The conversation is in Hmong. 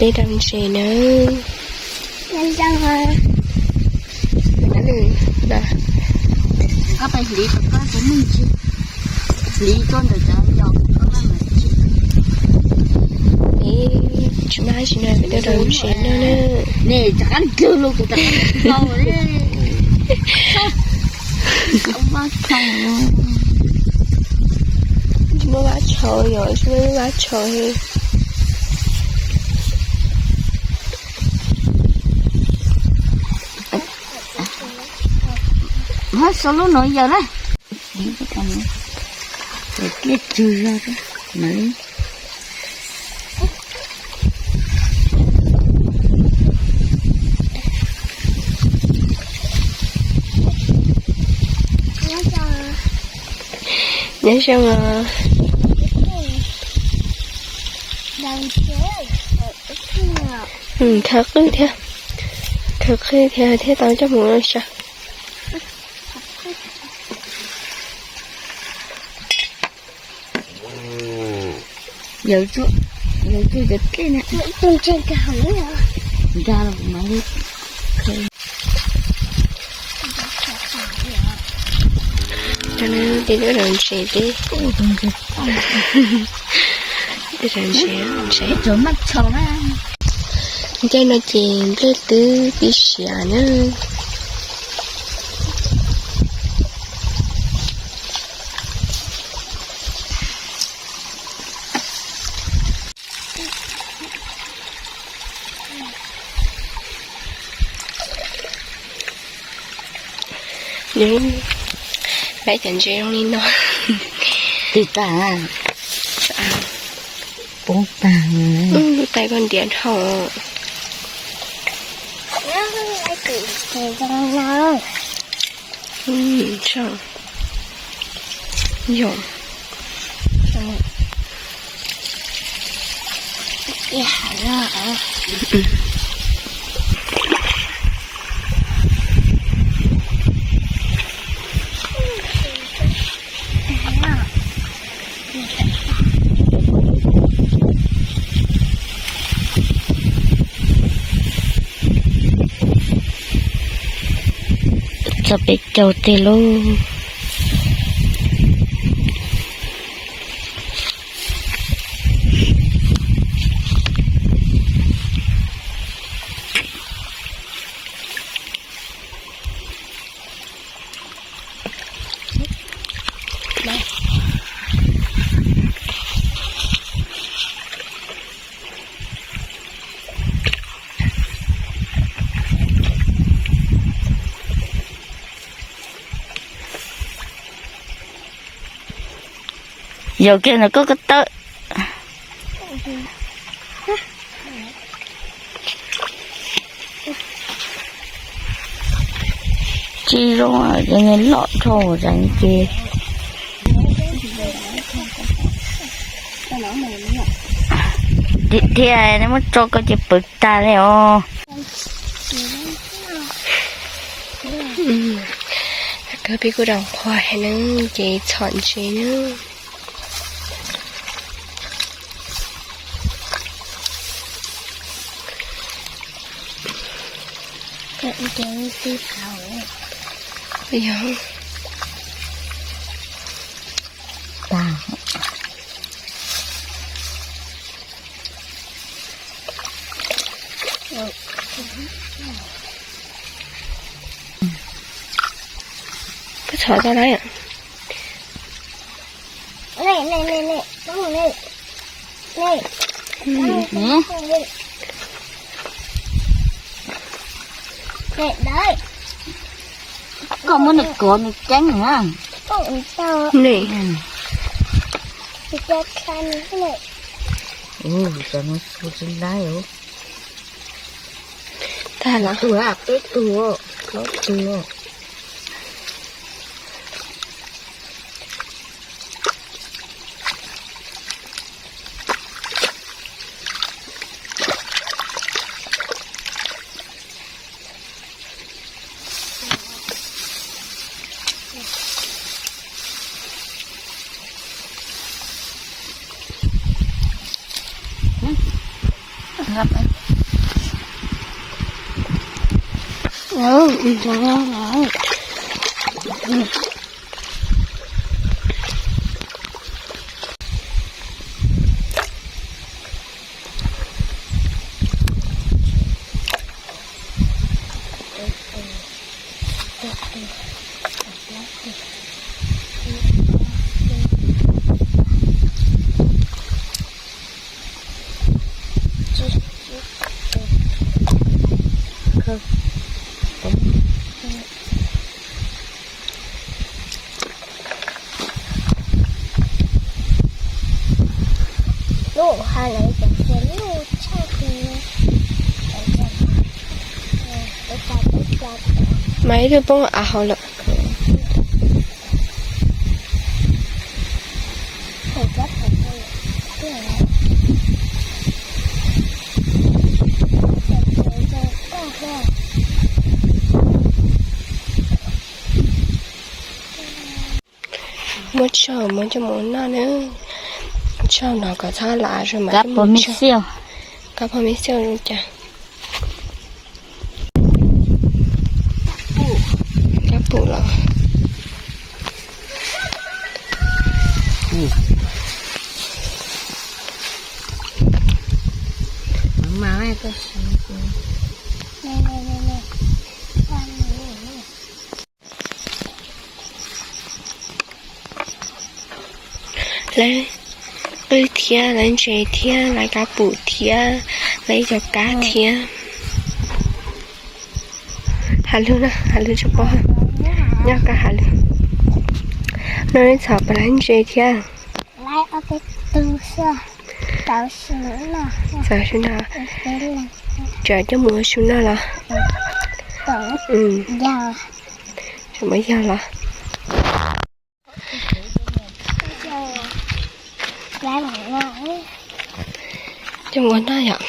Peb rau ntses nawb. Peb tsis maj tsis noj, peb tuaj rau ntses noj na. Tsis muaj vab tshau, yog tsis muaj vab tshau li. Sau lub no yawg na. Tiaj tsw zog, mam li. Nyob zoo os. Khaws qwj thiab, khaws qwj thiab thiaj tau coj mus saw. Yawg tsuj cov dlej na. Nkag los kuv mam li. Cov no peb tuaj rau ntses peb. Tuaj rau ntses, ntses. Caij no ces nplej twb pib siav na. Nws laiv cov ntses zoo li no. Twb tag, poob tag. Tais koj ntiav dhau. Yog. Txog peb caug teg lauj. Yog kiag ntawm koj ko taw. Tsis zoo, cov niag loj dhau zeeg ces. Tiag tiag, neb muab tso ko ces pwv tag li os. Kawg peb kuj rau qhuas heev na, ces txhom ntses na. Yog. Puas txhom tau lawm? Koj muab nws kov nws ceeb na. Nws. Ua, cov no xu tsis laib os. Tag los? Tug, peb tug, plaub tug. Mas ib tug poob av hauv lawm. Muab tsau muab coj mus noj na. Tsau no kom txhob lam zoo mas. Kab phob me xyaum zoo cas. Kab pum los. Lawv qwj thiab, lawv ntses thiab, lawv kab pum thiab, lawv ib co kab thiab. Has lwg na, has lwg tso pab, nyob kab has lwg. No neb txhom pas lawv ntses thiab. Txav su no, tsam coj mus ua su noj los? Tsam muab yog los? Coj mus ua noj yom.